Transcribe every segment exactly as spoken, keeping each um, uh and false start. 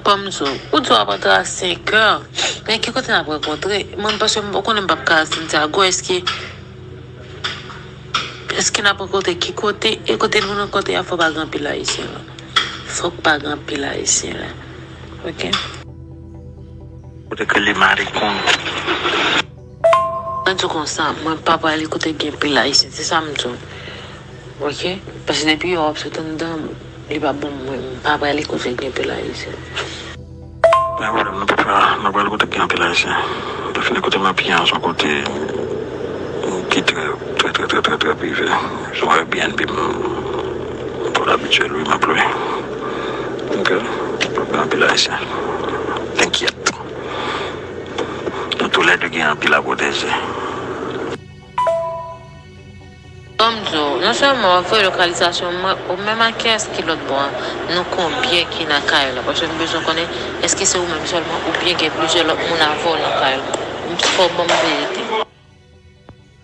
Kòm zo, ou di w ap antre a senk è. Men ki kote n ap rankontre? Mwen, paske m konnen m p ap ka Santiago, èske, èske n ap rankontre ki kote? E kote nou rankontre a, fò pa gen anpil Ayisyen la. Fòk pa gen anpil Ayisyen la. Ok? Ou te kele marikon. Mwen di w konsa, mwen pa prale kote gen pil Ayisyen, se sa m di w. Ok? Paske depi yo ap sot anndan, li pa bon mwen, m pa prale kote gen pil Ayisyen. Pa pwoblèm, nou pa prale, nou prale kote gen pil Ayisyen. Defini kote m ap ye an, se yon kote ki trè, trè, trè, trè, trè, trè prive. Se yon Airbnb m, m twò abitye lwe, m ap lwe. Ok? Pa gen anpil Ayisyen. Enkyèt. Nou toulède gen anpil a pwoteje. Ban m di w, non sèlman w ap voye lokalizasyon mwen, ou menm ak kiyès ki lòt bò a, nou konbyen ki nan kay la, paske m bezwen konnen èske se ou menm sèlman oubyen gen plizyè lòt moun avè w nan kay la. Fò w ban m verite.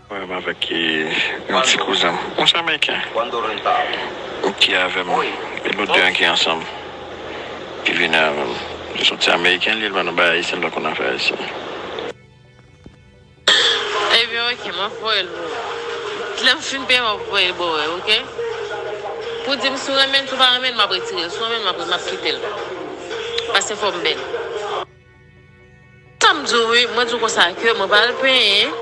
Mwen menm avèk, eh, yon ti kouzen m. Yon ti Ameriken. Ki avè m. E nou de an ki ansanm. Ki vini avè m. Se yon ti Ameriken, li, li pa nan bagay ayisyen, li pa konn afè ayisyen. Ebyen, ok, m ap voye l pou ou. Lè m fin peye, m ap voye l ba w, ok? Pou di m si w renmen l, si w pa renmen l, m ap retire l. Si w renmen l, m ap, m ap kite l. Paske fò m bèl. Sa m di w wi, mwen di w konsa ke mwen pral penyen.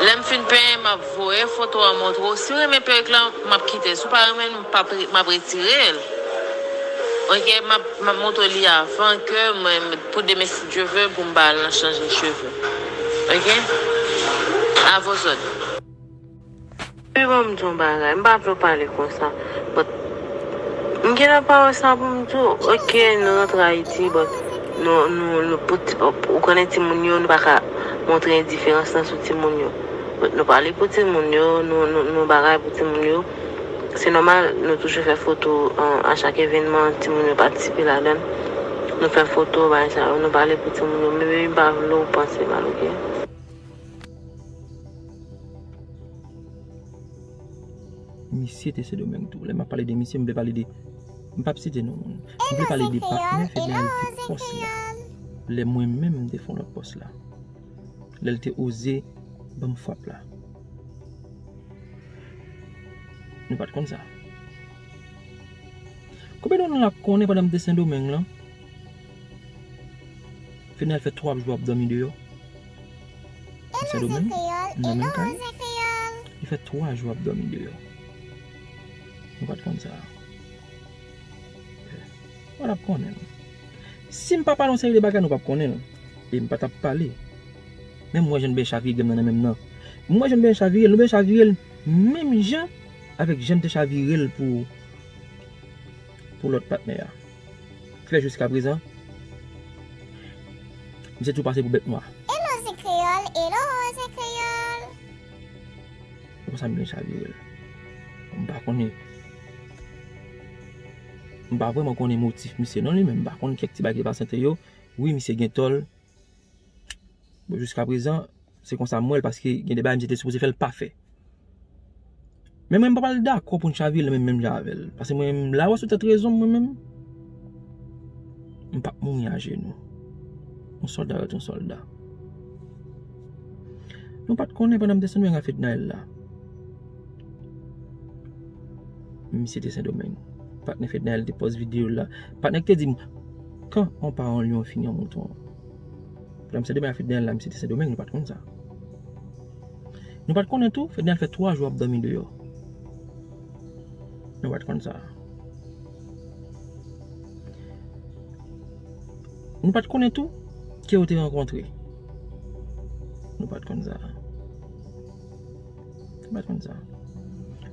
Lè m fin penyen, m ap voye foto an montre w. Si w renmen perik lan, m ap kite l. Si w pa renmen l, m p ap re-, m ap retire l. Ok, m ap, m ap montre w li avan ke mwen, pou demen si Dye ve, pou m ba l nan chanje cheve. Ok? A vos òd. Wi, ban m di yon bagay, m pa vle w pale konsa. But, m gentan pawòl sa pou m di w, ok, nou rantre Ayiti, but nou, nou, nou, pou ti, ou konnen timoun yo, nou pa ka montre endiferans lan sou timoun yo. But nou pale pou timoun yo, nou, nou, nou bagay pou timoun yo. Se nòmal, nou toujou fè foto, an, a chak evènman, timoun yo patisipe ladan l. Nou fè foto, bagay sa yo, nou pale pou timoun yo, men, men m pa vle w panse mal, ok? Misye te Sendomeng tou. Lè m ap pale de misye, m vle pale de, m p ap site non moun. M vle pale de patnè Fednaelle te pòs la. Lè mwen menm m te fè yon lòt pòs la. Lè l te oze ban m frap la. Nou pa t konn sa. Konbyen nan nou la konnen pandan m te Sendomeng lan? Fednaelle fè twa jou ap dòmi deyò. Sendomeng, nan menm kay. Li fè twa jou ap dòmi deyò. Nou pa t konn sa. Ou t ap konnen l. Si m pa pale yon seri de bagay, nou p ap konnen l. E m pa t ap pale. Men m wè jan l byen chavire m nan, nan menm nan. M wè jan l byen chavire l, nou byen chavire l menm jan avèk jan m te chavire l pou, pou lòt patnè a. Ki fè jiskaprezan, misye tou pase pou bèt nwa. Hello, Zen Kreyòl, hello, Zen Kreyòl. Se konsa m byen chavire l. M pa konnen. M pa vrèman konnen motif misye non li, men m pa konn kèk ti bagay ki te pase ant yo. Wi, misye gen tò l. Bon, jiskaprezan, se konsa m wè l, paske gen de bagay misye te sipoze fè l pa fè. Men mwen, m pa pral dakò pou n chavire l menm, menm jan avè l. Paske mwen, m la wè sou tèt rezon m, mwen menm. M p ap mouri ajenou. Yon sòlda rete yon sòlda. Nou pa t konnen pandan m te Sendomeng a Fednaelle la. Misye te Sendomeng. Patnè Fednaelle te pòs videyo l la. Patnè k te di m, quand on part en lion, on finit en mouton. Pandan m Sendomeng a Fednaelle la, misye te Sendomeng, nou pa t konn sa. Nou pa t konnen tou, Fednaelle fè twa jou ap dòmi deyò. Nou pa t konn sa. Nou pa t konnen tou, ke yo te rankontre. Nou pa t konn sa. Nou pa t konn sa.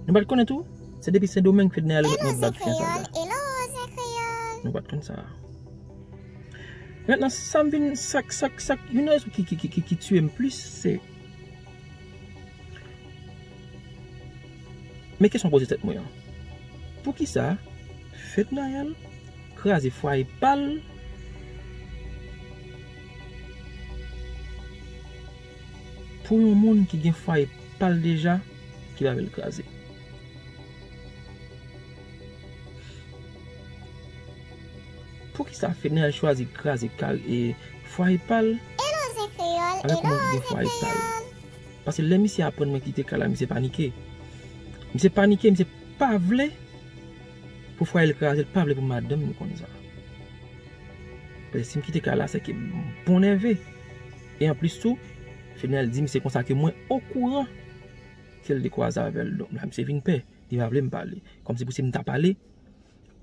Nou pa t konnen tou, se depi Sendomeng Fednaelle remèt mwen bag fyansay la. Nou pa t konn sa. Mentnan, sa m vin, sa k, sa k, sa k, youn nan rezon ki, ki, ki, ki, ki tiye m plis, se, men kesyon m poze tèt mwen an. Poukisa Fednaelle kraze fwaye pa l pou yon moun ki gen fwaye pa l deja ki pa vle l kraze? Poukisa Sa Fednaelle chwazi kraze kay e fwaye pa l. Avèk moun ki gen fwaye pa l. Paske lè misye aprann mwen kite kay la, misye panike. Misye panike, misye pa vle pou fwaye l kraze, l pa vle pou madanm li konn sa. Paske si m kite kay la, se ke m bon nève. E anplis tou, Fednaelle di misye konsa ke mwen okouran ke l te kwaze avè l. Donk la, misye vin pè. Li pa vle m pale. Kòmsi pou si m ta pale,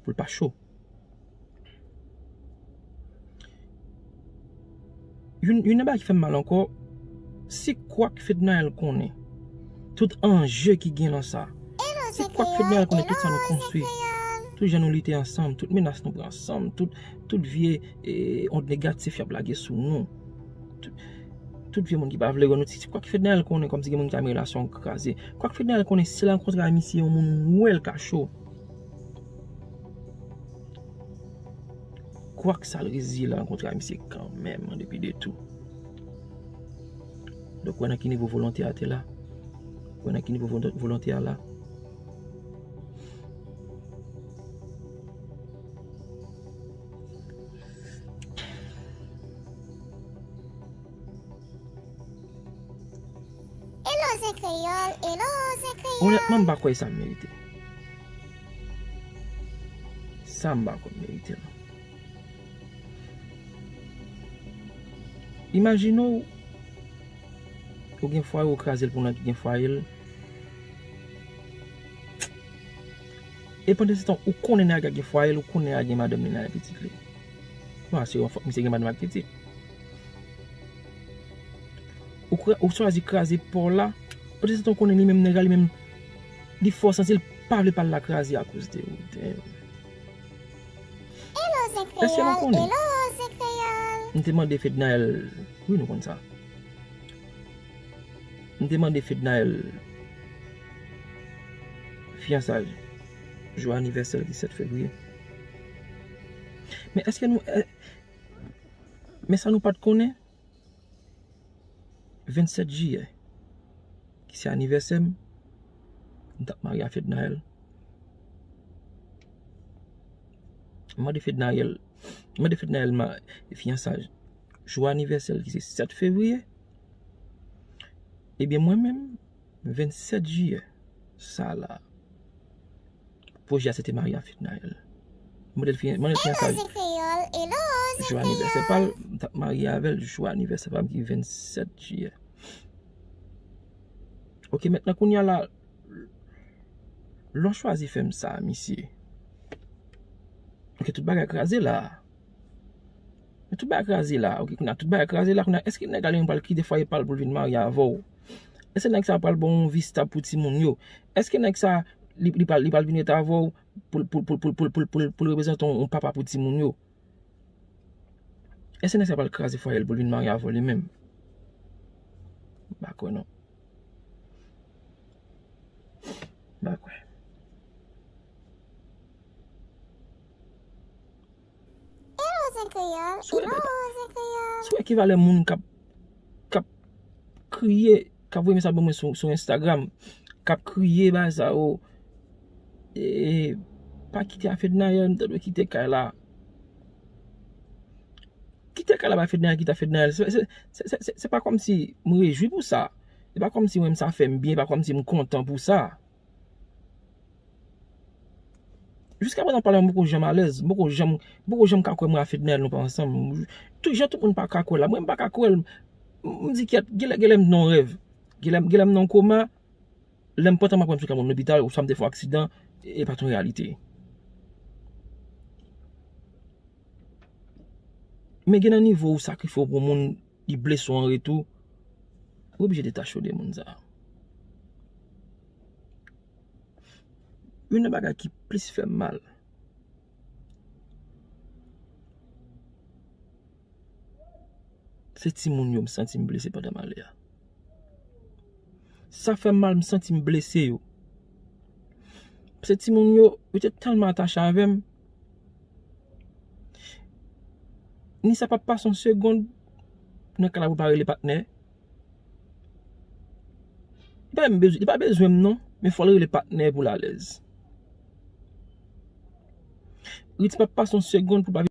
pou l pa cho. Youn, youn nan bagay ki fè m mal ankò, si kwak Fednaelle konnen tout anje ki gen nan sa, si kwak Fednaelle konnen tout sa nou konstwi, tout jan nou lite ansanm, tout menas nou pran ansanm, tout, tout vye eh, ond negatif y ap lage sou nou, tout, tout vye moun ki pa vle wè nou, si, si kwak Fednaelle konnen kòmsi gen moun ki ta men relasyon an kraze, kwak Fednaelle konnen si l rankontre a misye yon moun wè l ka cho. Kwak sa l reziye l rankontre a misye kanmenm an depi de tou. Donk, wè nan ki nivo volonte a te la. Wè nan ki nivo volon- volonte a la. Hello, Zen Kreyòl, hello, Zen Kreyòl. Onètman, m pa kwè sa merite. Sa m pa kwè merite, non. Imajine w, ou gen fwaye, ou kraze l pou nèg ki gen fwaye l. E pandan se tan, ou konnen nèg la gen fwaye l, ou konnen nèg la gen madanm li, nèg la gen pitit li. Bon, se yon fòk misye gen madanm ak pitit. Ou, kra- ou chwazi kraze pa w la. Pandan se tan, ou konnen li menm, nèg la li menm, li fè w santi l pa vle pa l la kraze akoz de ou. Damn. Èske nou konnen? M te mande Fednaelle, wi, nou konn sa. M te mande Fednaelle fiyansaj jou anivèsè l ki sèt fevriye. Men èske nou, è- men sa nou pa t konnen? Vennsèt jiyè, ki se anivèsè m, m t ap marye a Fednaelle. M mande Fednaelle, m mande Fednaelle ma- fiyansaj jou anivèsè l ki se sèt fevriye. Ebyen, mwen menm, vennsèt jiyè, sa la, pwojè a se te marye a Fednaelle. M mande l fiyan- mande l fiyansaj jou anivèsè pa l, m t ap marye avè l jou anivèsè pa m ki vennsèt jiyè. Ok, mentnan kounye a la, lè w chwazi fè m sa, misye. Ok, tout bagay kraze la. Men tout bagay kraze la, ok, kounye a tout bagay kraze la, kounye a, èske nèg la li menm pral kite fwaye pa l pou l vin marye avè w? Èske nèg sa pral ba w yon vi stab pou timoun yo? Èske nèg sa, li, li pral, li pral vin ret avè w pou l, pou l, pou l reprezante yon, yon papa pou timoun yo? Èske nèg sa pral kraze fwaye l pou l vin marye avè w li menm? M pa kwè non. M pa kwè. Hello, Zen Kreyòl. Hello, Zen Kreyòl. Si w wè ki valè moun k ap, k ap kriye, k ap voye mesaj ban mwen sou, sou Instagram, k ap kriye bagay sa yo, e, pa kite a Fednaelle, m ta dwe kite kay la. Kite kay la bay Fednaelle, kite a Fednaelle. Se, se, se, se, se, se pa kòmsi m rejwi pou sa. Se pa kòmsi mwen, sa fè m byen, se pa kòmsi m kontan pou sa. Jiskaprezan, pale m poko janm alèz, m poko janm, m poko janm ka kwè mwen a Fednaelle nou pa ansanm. Tout jan tout moun pa ka kwè la, mwen m pa ka kwè l. M, m di kyèt, genlè, genlè m nan yon rèv. Genlè, genlè m nan yon koma. Lè m pantan m ap wè m sou kay mwen lopital, oswa m te fè yon aksidan, e pa t yon reyalite. Men gen nan nivo ou sakrifye w pou moun, li blese w an retou, ou oblije detache w de moun sa. Youn nan bagay ki plis fè m mal, se timoun yo m santi m blese pandan m ale a. Sa fè m mal, m santi m blese yo. Paske timoun yo, yo te tèlman atache avè m. Ni sa p ap pase yon segonn nan kay la pou l pa rele patnè. Li pa menm bezwen, li pa bezwen m non, men fò l rele patnè pou l alèz. Ritz p ap pase yon segonn pou l pa